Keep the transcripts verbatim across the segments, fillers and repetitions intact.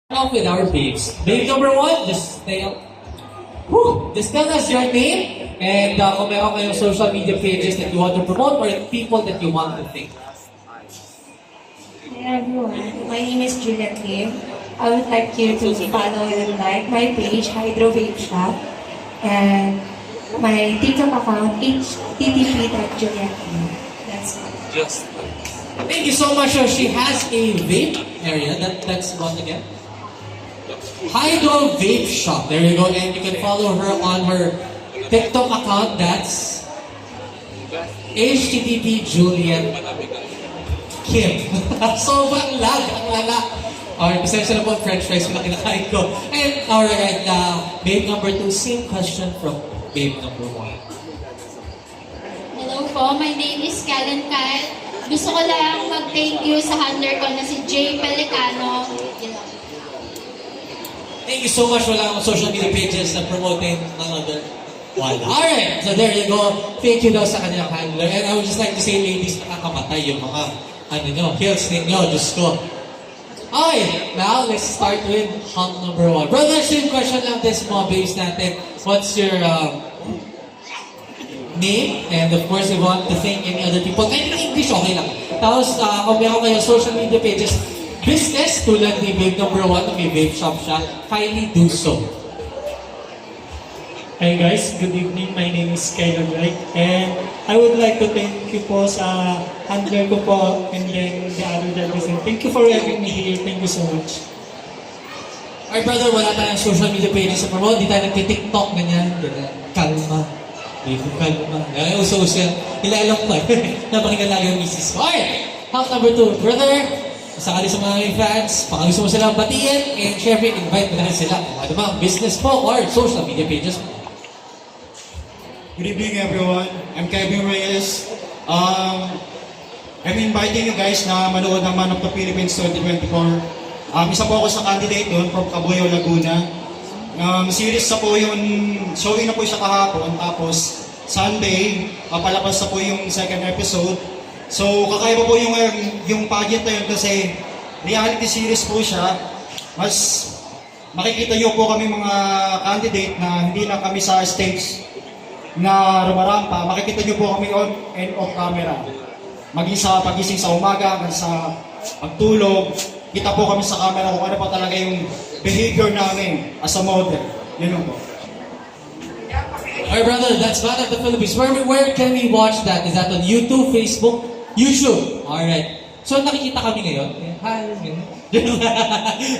Off with our babes. Babe number one, just stay up. Whew! Just tell us your name and uh, kung meron kayong social media pages that you want to promote or people that you want to thank. Hi everyone, my name is Juliet Lim. I would like you to follow and like my page, Hydro Vape Shop, and my TikTok account, H T T P dot Juliet Lim. That's all. Thank you so much. So she has a vape area. That, that's what again? Hydro Vape Shop. There you go. And you can follow her on her TikTok account. That's H T T P Juliet Kim. Sobrang lag ang lala. Alright, pasensya na po ang french fries na kinakain ko. And alright, uh, babe number two, same question from babe number one. Hello po, my name is Karen Kyle. Gusto ko lang mag-thank you sa handler ko na si Jay Pelicano. Yun lang. Thank you so much. Wala akong social media pages na promoting ng other. Wala. Alright, so there you go. Thank you daw sa kanyang handler. And I would just like to say, ladies, nakakamatay yung mga, ano nyo, heels ninyo. Diyos ko. Okay, now let's start with hot number one. Brother, same question lang din sa mga babes natin. What's your um, name? And of course, if you want to thank any other people, kahit in English, okay lang. Tapos, uh, kung meron kayo social media pages, business, tulad ni Babe Number One, may vape shop siya, kindly do so. Hi guys, good evening. My name is Kyle Wright and I would like to thank you po sa handler ko po and then the other Delicacy. Thank you for having me here. Thank you so much. Ay brother, wala tayong social media pages sa promote, di tayo nagti-TikTok, ganyan, ganyan. Kalma. Baby, kalma. Ay, uso-uso yan. Ilalok pa. Napakinggan lagi ang misis ko. Alright! Hot number two, brother. Sakali sa mga may fans, baka gusto mo silang batiin, and syempre, invite mo na rin sila. Kung ano mang business po or social media pages mo. Good evening, everyone. I'm Kevin Reyes. Um, I'm inviting you guys na manood ng Man of the Philippines twenty twenty-four. Um, isa po ako sa candidate doon from Cabuyao, Laguna. Um, series na po yun, showing na po siya kahapon. Tapos, Sunday, papalabas na po yung second episode. So, kakaiba po yung, yung pageant na yun kasi reality series po siya. Mas makikita niyo po kami mga candidate na hindi lang kami sa stage na rumarampa, makikita niyo po kami on and off camera. Maging sa pagising sa umaga hanggang sa pagtulog, kita po kami sa camera kung ano po talaga yung behavior namin as a model. Yun lang po. Alright, brother, that's Man of the Philippines. Where, where can we watch that? Is that on YouTube, Facebook? YouTube. Alright. So, nakikita kami ngayon. Eh, hi, ganyan.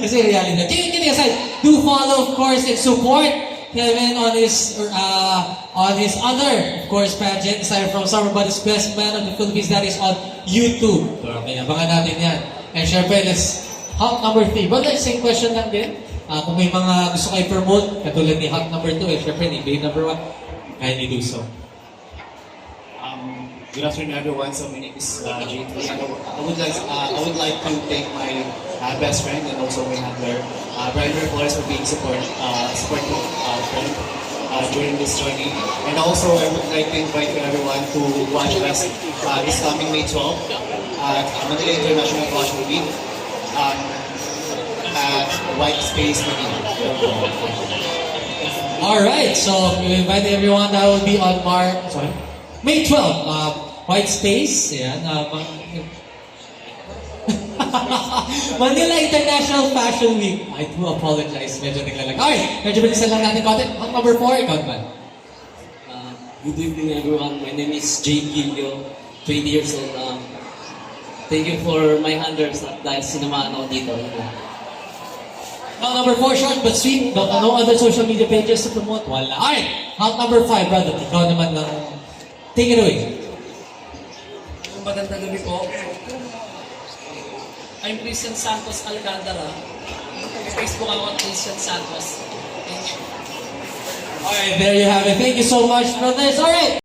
Kasi reality. Kidding, kidding aside, do follow, of course, and support Kevin on his, uh, on his other, of course, pageant, aside from Summer Body's Best Man of the Philippines, that is on YouTube. So, okay, abangan natin yan. And syempre, let's, hot number three. But like, same question lang din. Ah, kung may mga gusto kayo promote, katulad ni hot number two, eh, syempre, ni Babe number one, kindly do so. Um, good afternoon, everyone. So my name is uh, J T, and I would like uh, I would like to thank my uh, best friend and also my handler, uh, Brian Flores, for being support uh, supportive uh, friend uh, during this journey. And also, I would like to invite you everyone to watch us uh, this coming May twelve at Manila International Fashion Week. Um, at White Space Manila. Alright, so we invite everyone that will be on Mar... Sorry? May twelve, uh, White Space, ayan, uh, Ma- Manila International Fashion Week. I do apologize, medyo naglalag. Alright, medyo bilisan lang natin konti. Ang number four, ikaw naman. Uh, good evening, everyone. My name is Jay Gilio, twenty years old. Um, thank you for my handlers at dahil sinamahan ako dito. Yun lang. Ang number four, short but sweet, but no other social media pages to promote. Wala. Alright, ang number five, brother. Ikaw naman lang. Take it away. Magandang gabi po. I'm Christian Santos Alcantara. Facebook ako at Christian Santos. Thank you. Alright, there you have it. Thank you so much, brothers. Alright.